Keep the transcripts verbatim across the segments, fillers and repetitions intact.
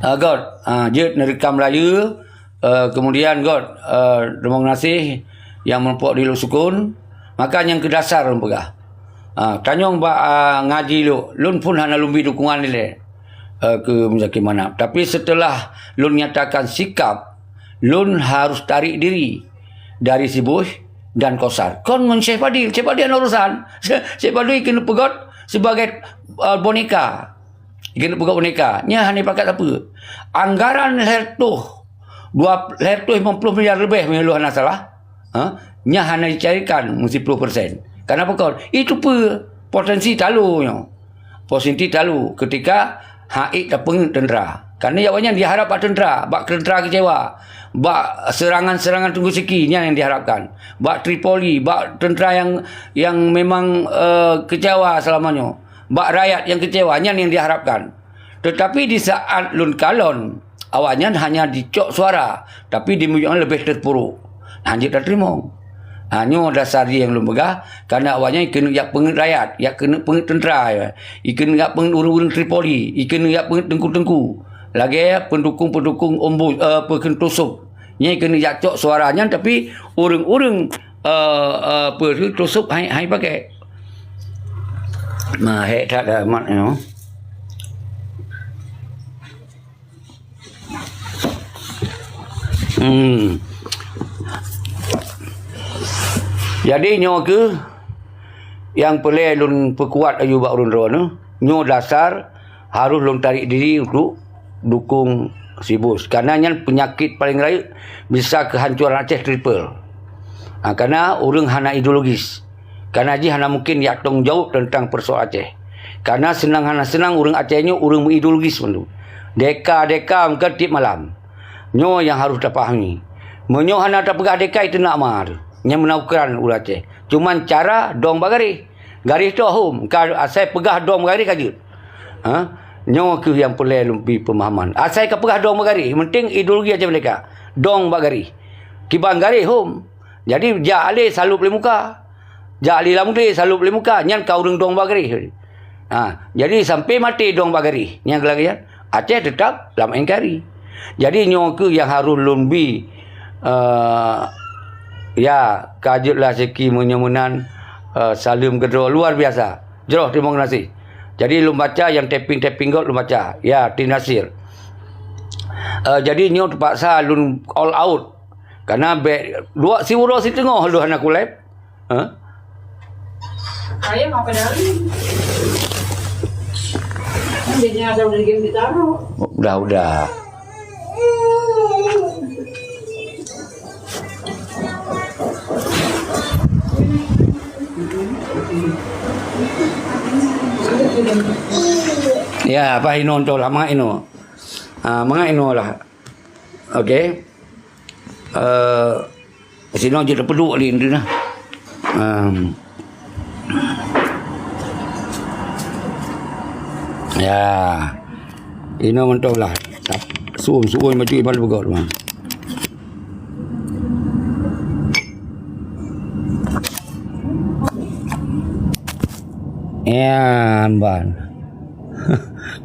Ah, göt, ah, jeuet neureukam rayeuk, eh, kemudian göt, eh, teurimong gaséh nyang meurumpok di Lhoksukon, maka nyang keu dasar lôn peugah. Ah, tanyong bak, ah, ngaji lôn, lôn phon hana lôn bi dukungan ilée, eh, keu Muzakir Manaf. Tapi seuteulah lôn nyatakan sikap, lôn harôh tarék diri dari si Bush dan Kossar. Kon ngon Syekh Fadil. Syekh Fadil hana urusan. Syekh Fadil keuneuk peugöt sibagai, eh, boneka. Keuneuk peugöt boneka. Nyan hana pakat sapeue. Anggaran lhèe reutôh, dua, lhèe reutôh limong ploh miliar leubeh, meunyoe lôn hana salah. Ha? Nyan hana dicarikan meusiplôh persen. Kenapa kon? Itu peue potensi talu nyoe. Positif talu ketika han ék tapeungeuet teuntra. Karena awaknyan diharap bak teuntra, bak teuntra keucewa, bak seurangan-seurangan Teungku Siki, nyan nyang diharapkan. Bak Tripoli, bak teuntra nyang, nyang memang, eh, keucewa seulama nyoe. Bak rakyat nyang keucewa, nyan nyang diharapkan. Teutapi di saát lôn kalon, awaknyan hanya dicok suara, tapi di miyueb leubeh teupuruk. Hanjeuet tateurimong. Ha, nyoe dasar jih nyang lôn peugah, karena awaknyan keuneuk jak peungeuet rakyat, jak keuneuk peungeuet teuntra, ya. I keuneuk jak peungeuet ureuëng-ureuëng Tripoli, i keuneuk jak peungeuet teungku-teungku. Lagée peundukung-peundukung ombu-, eh, peukheun Tusok. Nyan keuneuk jak cok suara nyan, tapi ureuëng-ureuëng, eh, eh, peue tu Tusok hai, hai pakai. Nah, hek that amat nyoe. Hmm. Jadi nyoe keuh nyang peureulée lôn peukuat laju bak ureuëng droeneuh. Nyoe dasar harôh lôn tarék diri untuk dukung si Bush. Karena nyan peunyakét paleng rayeuk bisa keuhancoran Aceh triple. Ha, karena ureuëng hana ideologis. Karena jih hana mungken jak tanggung jaweueb teuntang peusoalan Aceh. Karena seunang hana seunang ureuëng Aceh nyoe ureuëng meuideologis mandum. Deka-deka meukeutieb malam. Nyoe nyang harôh tapahami. Meunyoe hana tapeugah deka, iteunak ma teuh. Nyang meunan ukeran ureuëng Aceh. Cuman cara dong bak garéh. Garéh toh hom, ka asai peugah dong bak garéh ka jeuet. Ha? Nyoe keuh nyang peureulée lôn bi peumahaman. Asai ka peugah dong bak garéh, penting ideologi Aceh Merdeka. Dong bak garéh. Kiban garéh hom. Jadi jak alé salôb lé muka. Jak alé lam udé salôb lé muka, nyan ka ureuëng dong bak garéh. Ha, jadi sampai maté dong bak garéh. Nyang lagée nyan, Aceh teutap lam N K R I. Jadi nyoe keuh nyang harôh lôn bi, eh, ya, ka jeuet lah siki meunyoe meunan, eh, saleuem keudroe luar biasa. Jroh teurimong gaséh. Jadi lôn baca nyang tapping-tapping gob lôn baca. Ya, Tin Nasir. Eh, jadi nyoe teupaksa lôn all out. Karena bék dua siuroe siteungoh lôn hana kulép. Ha? Ayam apa dari? Kan biasanya ada udah game ditaruh. Udah, udah. Ya, apa inoe tu lah, mangat inoe. Ah, mangat inoe lah. Okey. Eh, sinoe jeuet teupeuduek lé indri nah. Em. Ya. Inoe mantong lah. Suun-suun macam iban beugok, teuma. Ya, ban.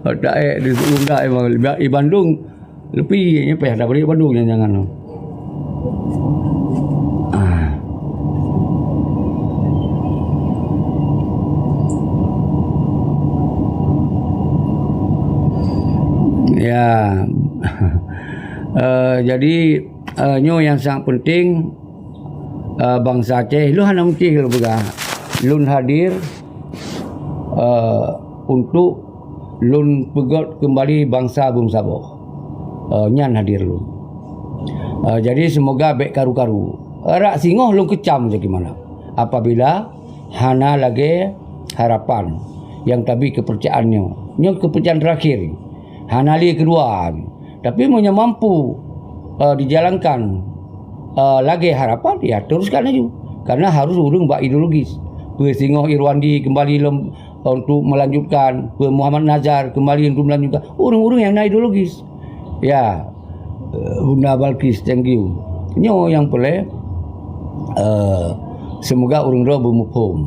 Otak eh, di suun dah, iban, iban dong. Leupie, nyan payah tabri bandum nyan jangan tu. Ah. Ya. Eh, jadi, eh, nyoe nyang sangat penting, eh, bansa Aceh. Lôn hana mungkin lôn peugah. Lôn hadir, eh, untuk lôn peugöt keumbali bansa beumeusaboh. Eh, nyan hadir lôn. Eh, jadi seumoga bék karu-karu. Rak singoh lôn keucam Zaki Manaf. Apabila hana lagée harapan nyang tabi keupeurcayaan nyoe. Nyoe keupeurcayaan teurakhir. Hana lé keudua. Tapi meunyoe mampu, eh, dijalankan, eh, lagée harapan, ya teruskan laju. Karena harus ureuëng bak ideologis. Peue singoh Irwandi keumbali lom untuk melanjutkan, peue Muhammad Nazar keumbali untuk melanjutkan. Ureuëng-ureuëng nyang na ideologis. Ya, eh, Bunda Balkis, thank you. Nyoe nyang peureulée, eh, seumoga ureuëng droe beumuphom.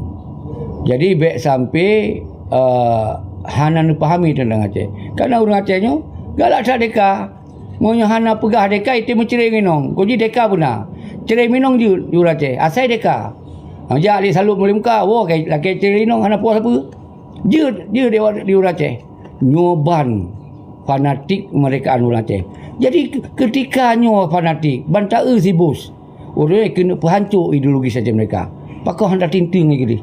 Jadi, bék sampai, eh, hana neupahami teuntang Aceh. Karena ureuëng Aceh nyoe Galak that deka. Meunyoe hana peugah deka, item meucre ngon inong. Kok jih deka beuna. Cre ngon inong jeuet di ureueng Aceh. Asai deka. Ha, jak lé Salok Mulia Muka, woe lakée cre ngon inong hana puas sapeue. Jeuet, jeuet di, di ureueng Aceh. Nyoe ban fanatik kemerdekaan ureueng Aceh. Jadi, ketika nyoe fanatik, ban taeu si bos. Ureueng keuneuk peuhanco ideologi saja mereka. Pakon hana tinteung lagée deh.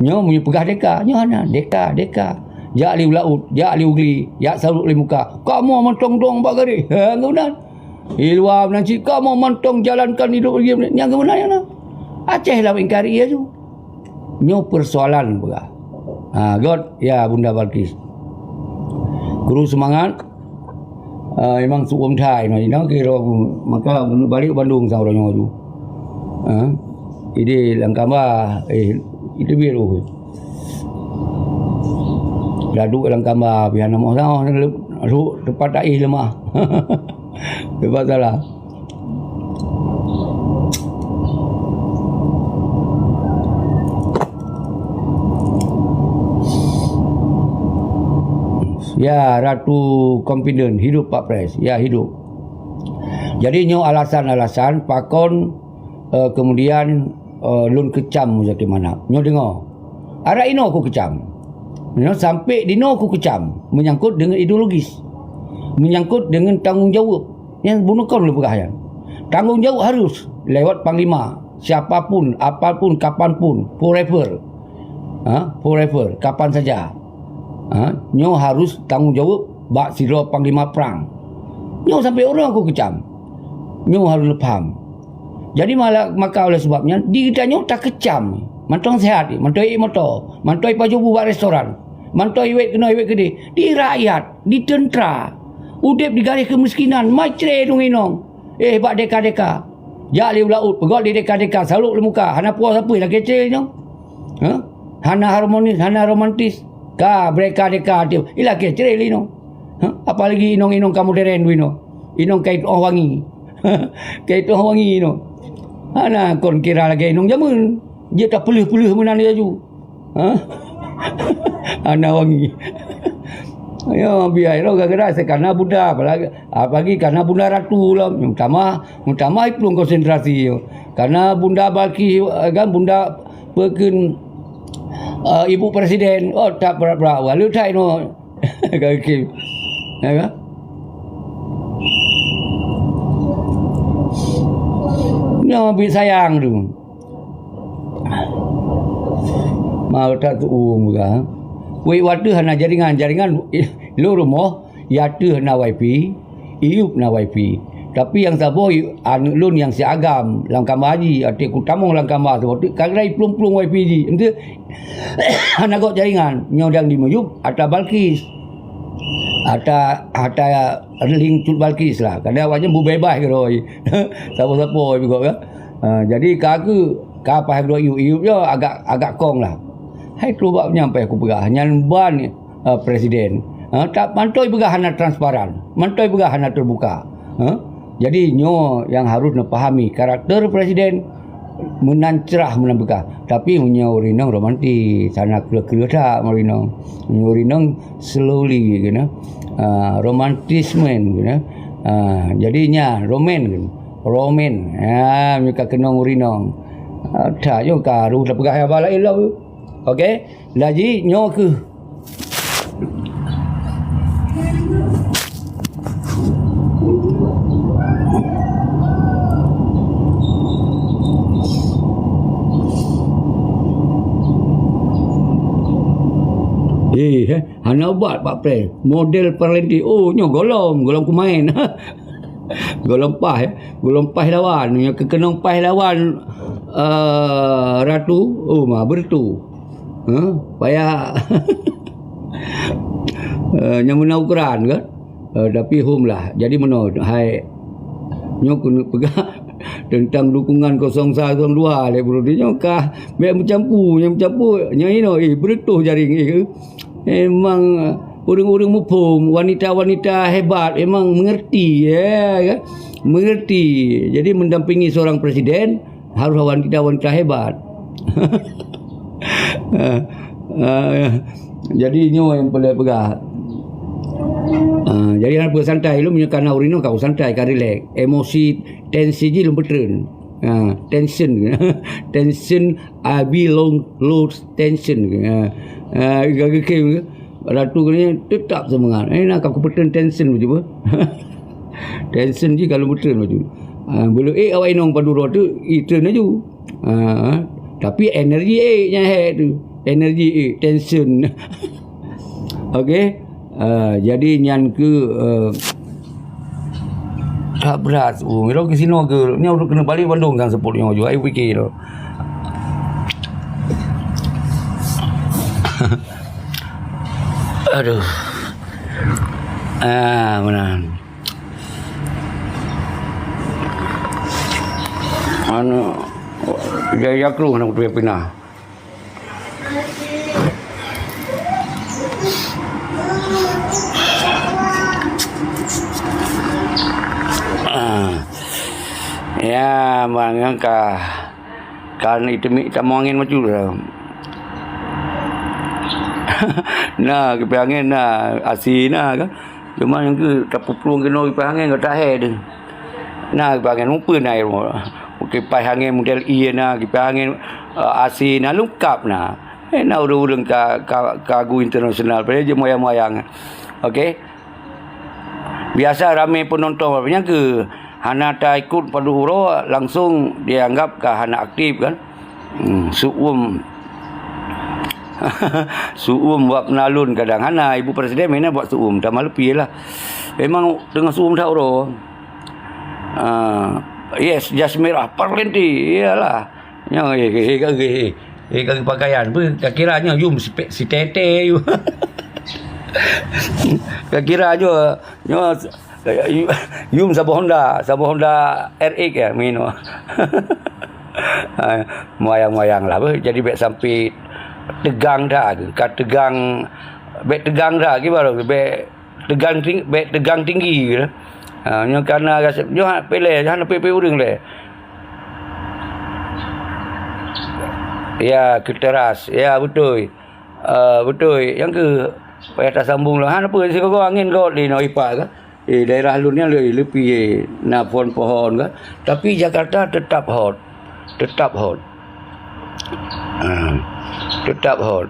Nyoe meunyoe peugah deka, nyoe hana. Deka, deka. Jak lé u laôt, jak lé u gli, jak Salok Mulia Muka. Kamoe mantong dong bak garéh. Ha, geunan. Di luwa meunan cit, kamoe mantong jalankan ideologi nyang geubeuna nyan. Aceh lawét ingkari laju. Nyoe persoalan peugah. Ha, göt, ya Bunda Balkis. Kru seumangat. Ah, memang su'um thai, nah, inong kira maka balik Bandung sang uroe nyoe tu. Ha? Ide lam kamba, eh, itu biru. Laduk lam kamba, pih hana moh saoh, laduk tempat taih lemah. Tempat salah. Ya, Ratu Confident, hidup Pak Pres. Ya, hidup. Jadi, nyoe alasan-alasan pakon, eh, kemudian, eh, lôn kecam Muzakir Manaf. Nyoe deungoe. Arak inoe ku kecam. Nyoe sampai dinoe ku kecam menyangkut dengan ideologis. Menyangkut dengan tanggung jawab. Nyang bunoe kon lôn peugah nyan. Tanggung jawab harus lewat panglima, siapapun, apapun, kapanpun, forever. Ha, forever, kapan saja. Ha, nyoe harus tanggung jawab bak sidroe panglima prang. Nyoe sampai uroe ku kecam. Nyoe harus neupaham. Jadi mala-, maka oleh sebab nyan, di geutanyoe takecam. Mantong sehat, mantong ié moto, mantong ipajoh bu bak restoran, mantong iwet keunoe, iwet keudeh. Di rakyat, di teuntera, udeb di garéh keumiskinan, macre dong inong. Eh, bak deka-deka. Jak lé u laôt, peugöt lé deka-deka, salok lé muka, hana puas sapeue lagèe cre nyoe. Ha? Hana harmonis, hana romantis. Ka, mereka deka, ti-, ilakèe cre lé inoe. Ha? Apalagi inong-inong ka modern inoe. Inong ka itu'oh wangi. Ka itu'oh wangi inoe. Hana kon kira lagèe inong jameun. Jeuet tapeuleuh-peuleuh meunan laju. Ha? Hana wangi. Ya, biaya lo gara-gara sekana Buddha, apalagi, apalagi karena Bunda Ratu lah. Meutamah, meutamah iplueng konsentrasi. Karena Bunda Balkis, eh, kan, Bunda peukön, eh, Ibu Presiden. Oh, tak berat-berat. Walau tak inoe. Kaki. Ya kan? Nyoe bit sayang tu. Mau tak tu um ka. Wei, watèe hana jaringan, jaringan, eh, lo rumoh, ya teuh na wifi, iyup na wifi. Tapi nyang saboh, aneuk lôn nyang si agam lam kama jih, até kutamong lam kama saboh, teuh ka gerai plueng-plueng wifi jih. Ente hana gok jaringan, nyoe dang di miyup ata Balkis. Ata, ata link Cut Balkis lah. Kadang awaknyan beubeubaih keudroe. Sapo-sapo juga kan. Ha, jadi ka aku, ka paih keudroe iyup-iyup nyoe agak, agak kong lah. Hai tu bak nyan paih kupeugah. Nyan ban, eh, presiden. Ha, tak mantoi peugah hana transparan. Mantoi peugah hana terbuka. Ha? Jadi nyoe nyang harus neupahami karakter presiden. Meunan cerah meunan beukah. Tapi meunyoe ureueng inong romantis, hana kreueh-kreueh that meureueng inong. Meunyoe ureueng inong slowly keunoe. Ah, romantismen keunoe. Ah, jadi nyan roman keunoe. Roman. Ah, meunyoe ka keunong ureueng inong. Ah, that nyoe ka harôh tapeugah haba laén lom. Okey. Laju nyoe keuh. Eh, eh, hana ubat Pak Pres. Model Paralympic. Oh, nyoe golom, golom kumain. Golom paih, eh. Golom paih lawan. Nyoe keukeunong paih lawan, eh, Ratu. Oh, ma, beureutu. Ha? Payah. Eh, nyang guna ukeran, kan? Eh, tapi hom lah. Jadi meunoe, hai, nyoe keuneuk peugah teuntang dukungan kosong sa kosong dua lé Burundi nyoe kah bèk meucampu, nyang meucampu, nyang inoe, eh, beureutoh jaring, eh. Memang, eh, ureueng-ureueng muphom, wanita-wanita hebat, memang mengerti, ya, kan? Mengerti. Jadi mendampingi seorang presiden, harus wanita-wanita hebat. Ah, ah, jadi nyoe nyang peureulèe peugah. Ah, jadi hana peue, santai lom, meunyoe ka na ureueng inong ka santai, ka rilek. Emosi, tensi jih lom peutreun. Ah, tension. Tension, I belong low tension. Ah, ah, ka geukheun. Ratu keunoe teutap seumangat. Eh, na ka kupeutreun tension bacut. Tension jih ka lom peutreun bacut. Ah, beuleue ék awak inong padub uroe teuk, itreun laju. Ah, tapi energi ék nyang hék tu. Energi ék, tension. Okey. Ah, jadi nyan keuh, eh, that brat. Oh, mira ke sinoe keuh. Nyoe keuneuk balek bandum kan seupôt nyoe ju. Ai pikir tu. Aduh. Ah, meunan. Anu, ya, ya, kru, anak tu pinah. Ah. Ya, bang, ka, kan itu mi tamong angin macam tu. Nah, kipas angin, nah, A C, nah, kan. Cuma nyang keuh tapeuplong keunoe kipas angin ka tahe deh. Nah, kipas angin mupeue na ilmu. Kipas angin model E na, kipas angin, eh, A C na, lengkap na. Eh, na ureueng-ureueng ka, ka, ka gu internasional, padahai jeuet moyang-moyang. Okey. Biasa ramé penonton, nyang keuh hana taikot padub uroe, langsung dianggap ka hana aktif kan. Hmm, su'um. Su'um buat peunalon kadang hana. Ibu Presiden meunan buat su'um, tamah leupie lah. Memang teungoh su'um that uroe. Ah, yes, jas merah, parlenti. Iyalah. Nyoe, eh, eh, eh, eh, eh, eh, pakaian pun, ka kira nyoe yum sipe-, sitete yum. Ka kira nyoe, nyoe, yum saboh Honda, saboh Honda R X ya, mino. Ah, moyang-moyang lah, beuh. Jadi, bèk sampai tegang dah, ka tegang, bèk tegang dah, gimana, bèk tegang ting-, bèk tegang tinggi gitu. Ha, nyoe karena rasa, nyoe hana pilih, hana pilih ureueng lé. Ya, keteras. Ya, beutôi. Ah, beutôi. Nyang keuh payah tasambong lah. Hana peue, sigoe angén gawat di Nau Ipak ka. Eh, daerah lôn nyan le-, leupie na pohon-pohon ka. Tapi Jakarta tetap hot. Tetap hot. Ah, tetap hot.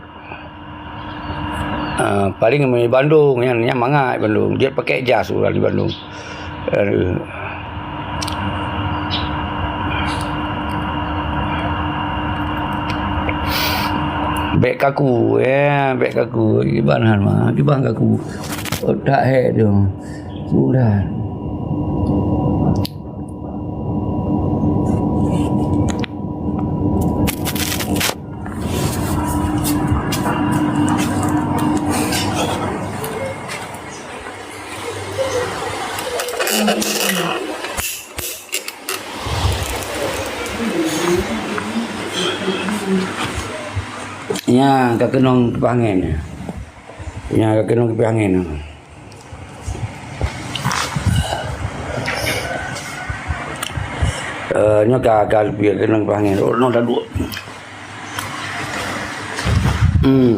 Ah, paling di Bandung nyan, nyan mangat Bandung. Jeuet pakai jas ureueng di Bandung. Aduh. Bèk kaku, ya, bèk kaku. Kiban han ma, kiban kaku. Otak hek tu. Sudah. Nya ka keunong kipas angén. Nya ka keunong kipas angén. Eh, nyoe ka, ka leupie keunong kipas angén. Oh, nyoe dah duek. Hmm.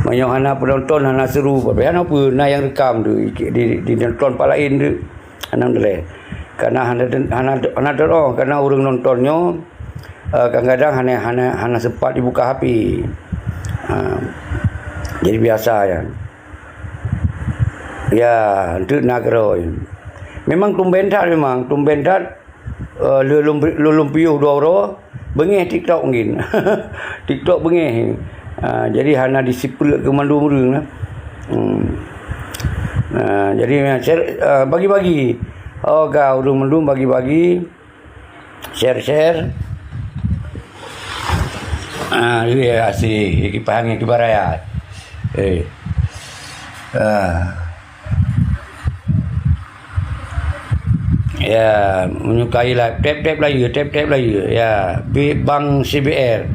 Meunyoe hana penonton, hana seru, tapi hana peue, na nyang rekam tu, di, di, di nonton pat laén tu. Alhamdulillah. Karena hana, hana, hana teuroh, karena ureueng nonton nyoe, eh, kadang-kadang hana, hana, hana sempat dibuka H P. Ha. Jadi biasa ya. Ya, enteuk na keurôi. Memang tumben that memang, tumben that, eh, lôn, lôn, lôn piôh dua uroe, beungéh TikTok mungkin. TikTok beungéh. Ah, jadi hana disiplek keu mandum ureueng lah. Hmm. Ah, jadi share, ah, bagi-bagi. Oh, ka ureueng mandum bagi-bagi. Share-share. Ah, iya, asyik. Kipas angén, kipas raya. Eh. Ah. Ya, menyukai lah. Tap-tap layeue, tap-tap layeue. Ya, bi-, bank C B R.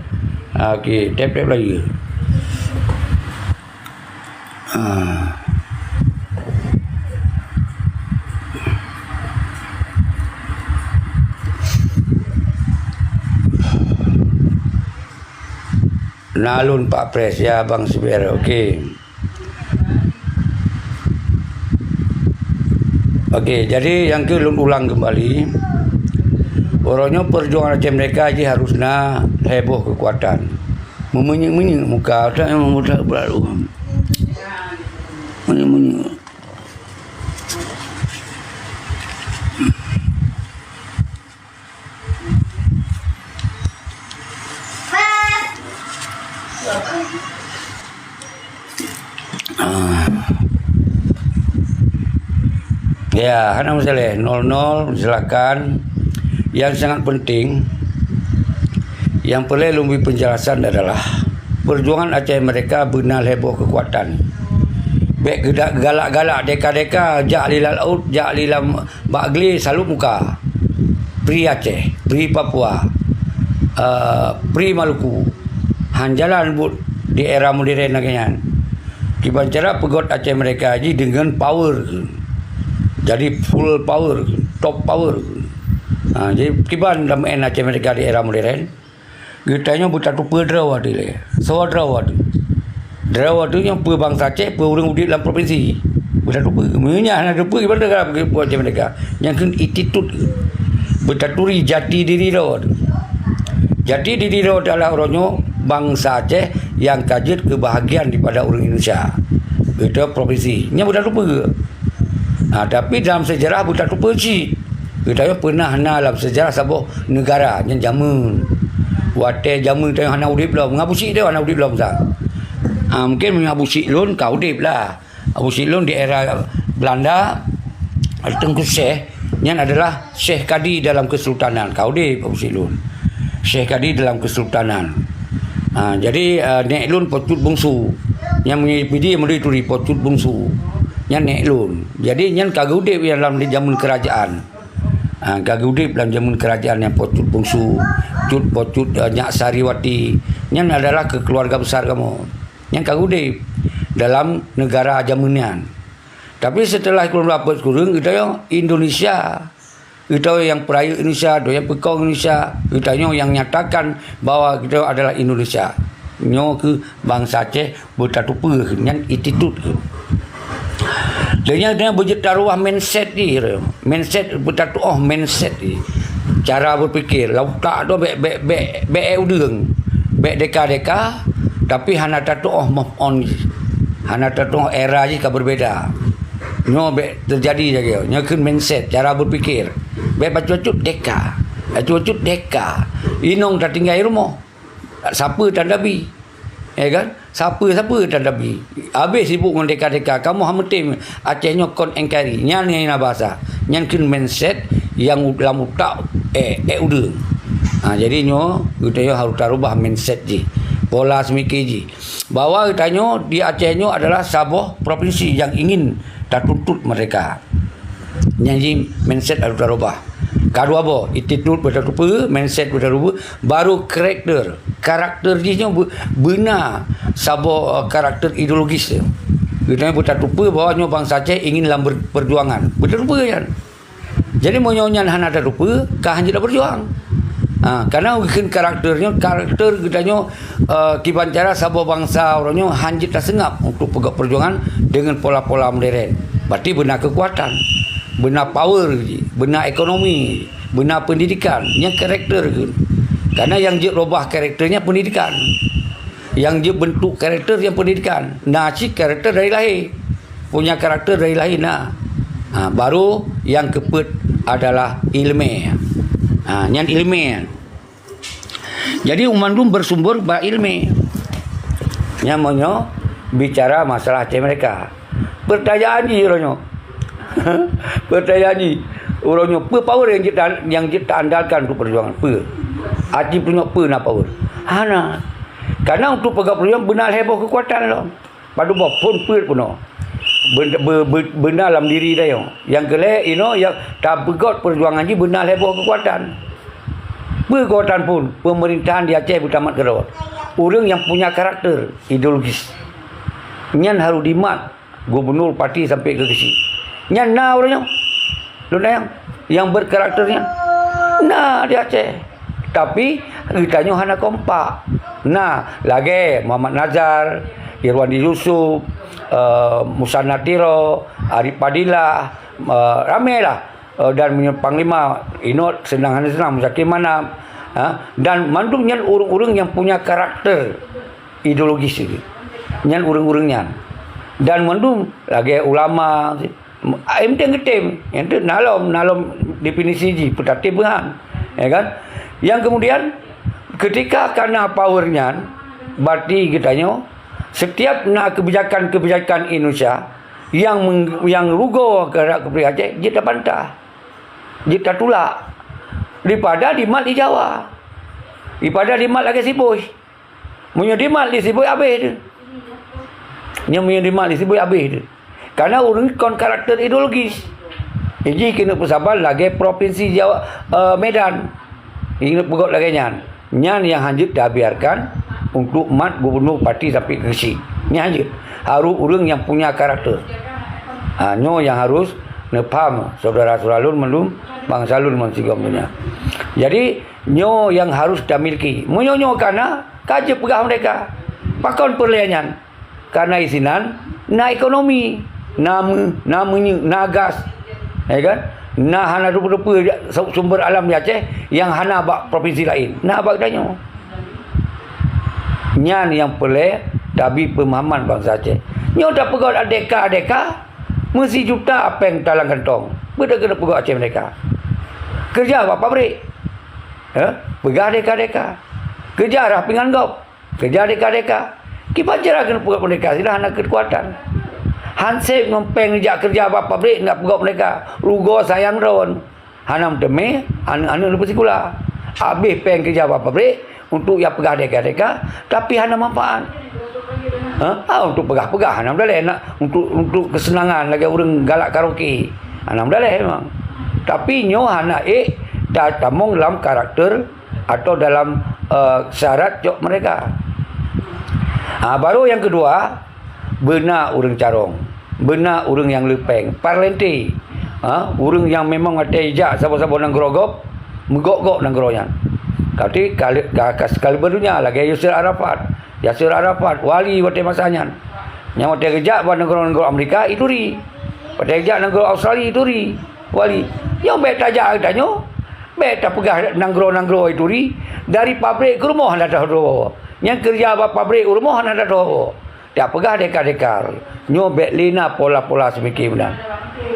Ah, okey, tap-tap layeue. Ah. Na lôn Pak Pres, ya, Bang Siber. Oke. Oke, jadi nyang keu lôn ulang kembali, uroe nyoe perjuangan Aceh Merdeka jih harus na lhèe boh keukuatan. Meumeunyuk-meunyuk muka, tak yang mudah berlalu. Meumeunyuk-meunyuk. Ah. Ya, hana masalah. Nol nol, silakan. Yang sangat penting, yang perlu lôn bri penjelasan adalah perjuangan Aceh Merdeka beuna lhèe boh keukuatan. Bèk geuda-, galak-galak, deka-deka, jak li laôt, jak li lam bak glé salop muka. Pri Aceh, pri Papua, eh, pri Maluku. Han jalan buet di era modern lagèe nyan. Kiban cara peugöt Aceh Merdeka jih deungon power. Jadi full power, top power. Ha, jadi kiban lam Aceh Merdeka di era modern. Geutanyoe beutateupeue droe ateueh lé. Soe droe ateueh? Droe ateueh nyoe peue bansa Aceh, peue ureueng udép lam provinsi. Beutateupeue. Meunyoe nyan hana teupeue, kiban droe ka peugöt Aceh Merdeka. Nyang kheun attitude. Beutaturi jati diri droe ateueh. Jati diri droe ateueh adalah uroe nyoe bansa Aceh nyang ka jeuet keu bahagian daripada ureueng Indonesia. Geutanyoe provinsi. Nyan beutateupeue. Ha, tapi dalam sejarah beutateupeue cit. Geutanyoe peunah na lam sejarah saboh negara nyan jameun. Watèe jameun tanyoe hana udép lom, ngon Abu Syik tanyoe hana udép lom sa. Ha, mungkin meunyoe Abu Syik lôn ka udép lah. Abu Syik lôn di era Belanda, Teungku Syekh, nyan adalah Syekh Kadi dalam Kesultanan. Ka udép Abu Syik lôn. Syekh Kadi dalam Kesultanan. Ha, jadi, eh, nèk lôn Po Cut Bungsu. Nyang meunyoe Pidie meunyoe turi Po Cut Bungsu. Nyan nèk lôn. Jadi nyan ka geuudép dalam jameun kerajaan. Ha, ka geuudép dalam jameun kerajaan nyang Po Cut Bungsu, Cut Po Cut, eh, Nyak Sariwati. Nyan adalah keu keluarga besar kamoe. Nyan ka geuudép dalam negara jameun nyan. Tapi setelah kureueng dua abad sikureueng, geutanyoe Indonesia. Geutanyoe nyang peurayeuk Indonesia, geutanyoe nyang peukong Indonesia, geutanyoe nyang nyatakan bahwa geutanyoe adalah Indonesia. Nyoe keuh bansa Aceh beutateupeue nyan attitude keuh. Dan nyan, nyan beujeuet tarubah mindset jih. Mindset beutateuoh mindset jih. Cara berpikir, lam utak tu bèk, bèk, bèk, bèk ék udeueng. Bèk deka-deka, tapi hana tateuoh move on jih. Hana tateuoh era jih ka berbeda. Nyoe bèk teujadi lagèe nyoe. Nyoe kheun mindset, cara berpikir. Bèk bacut-bacut deka. Bacut-bacut deka. Inong tatinggai rumoh. Sapeue tan tabi? Ya kan? Sapeue-sapeue tan tabi? Habéh sibuk ngon deka-deka. Kamoe hana meutem Aceh nyoe kon N K R I. Nyan nyang na bahasa. Nyan kheun mindset nyang u-, lam utak, eh, ék udeueng. Ha, jadi nyoe, geutanyoe harôh tarubah mindset jih. Pola seumike jih. Bahwa geutanyoe di Aceh nyoe adalah saboh provinsi nyang ingin tatuntut merdeka. Nyan jih mindset harôh tarubah. Ka dua boh, attitude beutateupeue, mindset beutateupeue, baru karakter. Karakter jih nyoe beu-, beuna saboh, eh, karakter ideologis nyoe. Geutanyoe beutateupeue bahwa nyoe bansa Aceh ingin lam ber-, perjuangan. Beutateupeue nyan. Jadi meunyoe nyan hana tateupeue, ka hanjeuet tapeurjuang. Ha, karena geukheun karakter nyoe, karakter geutanyoe, eh, kiban cara saboh bansa uroe nyoe hanjeuet taseungab untuk peugöt perjuangan deungon pola-pola modern. Berarti beuna keukuatan, beuna power jih, beuna ekonomi, beuna pendidikan, nyan karakter kheun. Karena nyang jeuet robah karakter nyan pendidikan. Nyang jeuet bentuk karakter nyan pendidikan. Na cit karakter dari lahé. Punya karakter dari lahé na. Ha, baru nyang keupeuet adalah ileumèe. Ha, nyan ileumèe. Jadi, mandum bersumber bak ileumèe. Nyan meunyoe bicara masalah Aceh Merdeka. Pertanyaan jih uroe nyoe. Pertanyaan jih uroe nyoe, peue power nyang jeuet ta-, nyang jeuet taandalkan untuk perjuangan? Peue? Aci peurunoe peue na power? Hana. Karena untuk peugah perjuangan beuna lhèe boh keukuatan lom. Padub boh phôn peuet peunoh. Be-, be-, be-, beuna lam diri tanyoe. Nyang keu lhèe inoe nyang tapeugöt perjuangan jih beuna lhèe boh keukuatan. Peue keukuatan phôn? Peumeurintahan di Aceh beutamat keudroe. Ureueng nyang punya karakter ideologis. Nyan harôh jimat gubunur, bupati sampoe keu geuchik. Nyan na ureueng nyoe. Lôn tanyong, nyang berkarakter nyan na di Aceh. Tapi geutanyoe hana kompak. Na lagée Muhammad Nazar, Irwandi Yusuf, eh, Musa Natiro, Arif Fadilah, eh, ramé lah. Eh, dan meunyoe Panglima Inot seunang hana seunang Muzakir Manaf, ha, dan mandum nyan ureuëng-ureuëng nyang punya karakter ideologis itu. Nyan ureuëng-ureuëng nyan. Dan mandum lagée ulama, M T N geutem, nyang tu nalom, nalom definisi jih, peutatem beuhan. Ya kan? Yang kemudian, ketika kana power nyan, berarti geutanyoe, setiap na kebijakan-kebijakan Indonesia yang meng-, yang rugoe keuhadap keupeue Aceh, jeuet tabantah. Jeuet tatulak. Daripada dimat di Jawa. Daripada dimat lagée Siboh. Meunyoe dimat di Siboh habéh tu. Nyoe meunyoe dimat di Siboh habéh tu. Karena ureuëng kon karakter ideologis. Jadi keuneuk peusaban lagée provinsi Jawa, eh, Medan. Keuneuk peugét lagée nyan. Nyan nyang hanjeuet tabiarkan untuk mat gubernur parti sampai ke Gresik. Nyan hanjeuet. Harus ureuëng nyang punya karakter. Ha, nyoe nyang harus neupaham saudara-saudara lôn mandum, bansa lôn bansigom donya. Jadi, nyoe nyang harus tamiliki. Meunyoe nyoe kana, ka jeuet peugah merdeka. Pakon peureulée nyan? Karena isinan na ekonomi, na meu-, na minyeuk, na gas, ya kan? Na hana rupa-rupa sumber alam di Aceh yang hana bak provinsi lain. Na bak geutanyoe. Nyan nyang peureulée tabi peumahaman bansa Aceh. Nyoe tapeugét deka-deka, meusijuta péng talam kantong. Beudôh keuneuk peugét Aceh merdeka. Keureuja bak pabrik. Eh, peugah deka-deka. Keureuja rhah pingan gob. Keureuja deka-deka. Kiban cara keuneuk peugét merdeka, sila hana keukuatan. Hanseb ngon péng jak keureuja bak pabrik nak peugét merdeka. Rugoe sayang droen. Hana meuteumé aneuëk-aneuëk lôn peusikula. Habéh péng keureuja bak pabrik untuk ya peugah deka-deka, tapi hana manfaat. Ha? Ha, untuk peugah-peugah hana meudaleh, nak untuk, untuk keuseunangan lagée ureuëng galak karaoke. Hana meudaleh memang. Tapi nyoe hana ék ta-, tamong lam karakter atau dalam, eh, syarat cok merdeka. Ha, baru nyang keudua, beuna ureuëng carông, beuna ureuëng nyang le péng, parlente. Ha, ureuëng nyang memang watée jak saboh-saboh nanggroe gob, meugok-gok nanggroe nyan. Tapi kali-, ka, ka sekaliber donya lagée Yasir Arafat. Yasir Arafat, wali watée masa nyan. Nyang watée geujak bak nanggroe-nanggroe Amerika, ituri. Watée geujak nanggroe Australia, ituri. Wali. Nyang bék tajak geutanyoe, bék tapeugah nanggroe-nanggroe ituri, dari pabrik keu rumoh hana tahoe. Nyang keureuja bak pabrik u rumoh hana tahoe. Tapeugah deka-deka. Nyoe bék lé na pola-pola seumike meunan.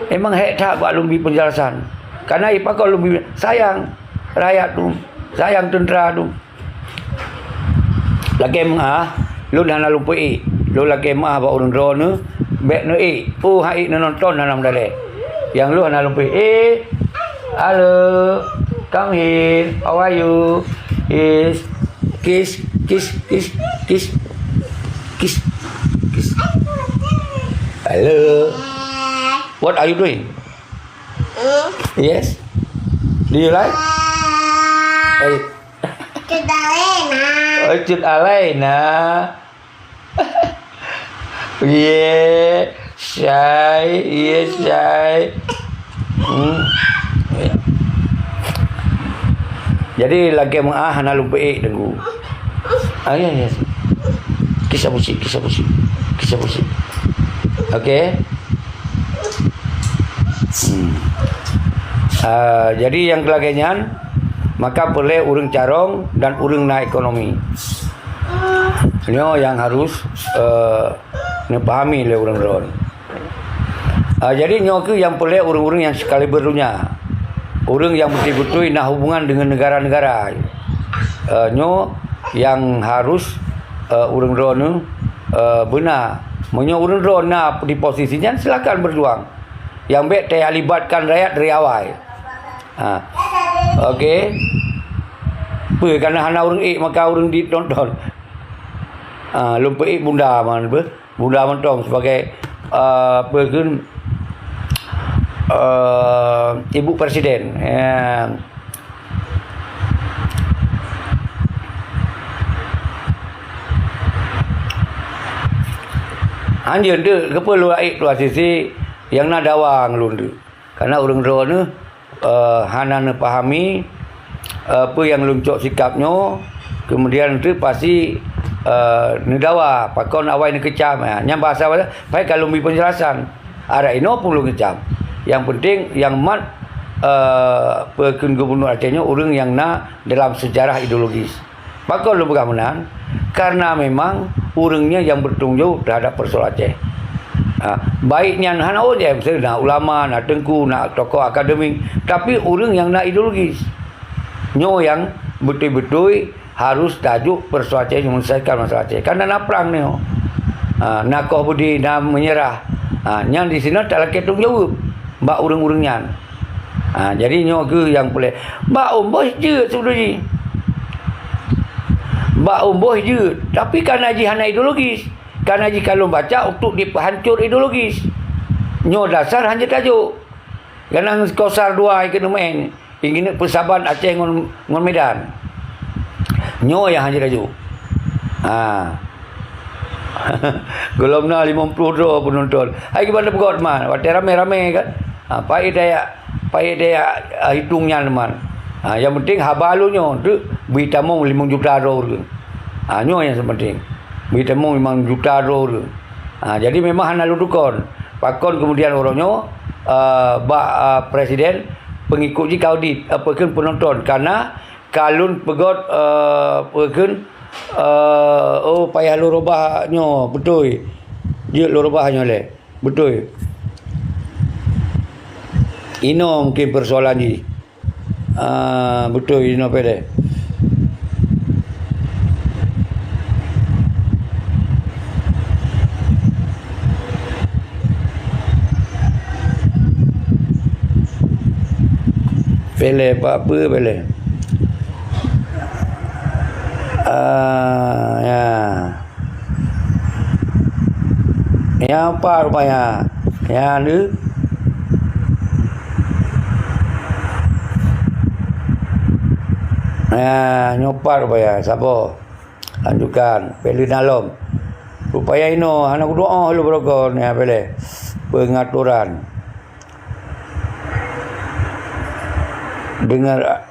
Memang hék that bak lôn bi peunjelasan. Karena ipakon lôn bi sayang rakyat tu, sayang teuntra tu. Lakée meuáh, lôn hana lôn peuék. Lôn lakée meuáh bak ureuëng droeneuh, bék neuék. Peue hana ék neunonton hana meudalée. Nyang lôn hana lôn peuék. Hello, come here. How are you? Yes. Kiss, kiss, kiss, kiss. Kiss, kiss. Hello. What are you doing? Yes. Do you like? Hey. Cut Alena. Oh, Cut Alena. Yeah, shy, yeah, shy. Hmm. Ya. Jadi lakée meuáh hana lôn peuék teungku. Ah, ya, ya. Kisah pusing, kisah pusing. Kisah pusing. Okey. Hmm. Ah, jadi nyang keulakée nyan, maka peureulée ureuëng carông dan ureuëng na ekonomi. Nyoe nyang harus, eh, neupahami lé ureuëng droen. Ah, jadi nyoe kheueh nyang peureulée ureuëng-ureuëng nyang sekaliber donya. Ureuëng nyang beutôi-beutôi na hubungan deungon negara-negara. Eh, nyoe nyang harus, eh, ureuëng droeneuh, eh, beuna. Meunyoe ureuëng droeneuh na di posisi nyan, silakan berjuang. Nyang bék teulibatkan rakyat dari awai. Ha. Okey. Peue kana hana ureuëng ék maka ureuëng ditonton. Ha, lôn peuék bunda man beuh. Bunda mantong sebagai, eh, apa kheun, eh, ibu presiden. Ya. Anjeun tu, keupeue lôn rayeuk tuan sisi nyang na dawa ngon lôn tu. Karena ureuëng droeneuh, eh, hana neupahami, eh, peue nyang lôn cok sikap nyoe, Kemudian tu pasti, eh, neudawa, pakon awai neukeucam. Ha, nyang bahasa-bahasa, pai ka lôn bri penjelasan. Adak inoe pun lôn keucam. Yang penting, yang mat, eh, peukheun gubernur Aceh nyoe ureuëng nyang na dalam sejarah ideologis. Pakon lôn peugah meunan? Karena memang ureuëng nyan nyang bertanggung jawab terhadap persoalan Aceh. Ha, baik nyan hana ureuëng, misalnya na ulama, na teungku, na tokoh akademik, tapi ureuëng nyang na ideologis. Nyoe nyang beutôi-beutôi harus tajok persoalan Aceh, menyelesaikan masalah Aceh. Kan na prang nyoe. Ha, na koh beudé, na meunyeurah. Ha, nyan di sinan talakée tanggung jaweueb bak ureuëng-ureuëng nyan. Ha, jadi nyoe kheueh nyang peureulée. Bak umbôh jeuet seubeutôi jih. Bak umbôh jeuet. Tapi karena jih hana ideologis. Karena jih ka lôn baca untuk dipeuhancor ideologis. Nyoe dasar hana tajok. Ganang Kausar dua ikeuneuk meu'en. Ingineuk peusaban Aceh ngon, ngon Medan. Nyoe nyang hana laju. Ha. Gohlom na limong ploh droe peunonton. Hai kiban peugöt man, watée ramé-ramé kan. Ha, payah daya, payah daya, ah, hitong nyan man. Ha, nyang penting haba lôn nyoe, tu bri tamong limong juta droe ureuëng. Ha, nyoe nyang penting. Bri tamong limong juta droe ureuëng. Ha, jadi memang hana lôn tukon. Pakon kemudian uroe nyoe, eh, bak, eh, presiden, pengikut jih ka audit, apa kheun penonton. Karena ka lôn peugöt, eh, apa kheun, eh, oh, payah lôn rubah nyoe, beutôi. Jeuet lôn rubah nyoe lé. Beutôi. Inoe mungkin persoalan jih. Ah, beutôi, inoe Pele. Pele, apa, apa Pele? Ah, ya. Nyang pat rupanya. Nyang deuh. Nyang nyoe pat rupanya. Saboh. Lanjutkan. Pele na lom. Rupanya inoe hana kudoa lôn beurokon, ya, Pele. Pengaturan. Dengar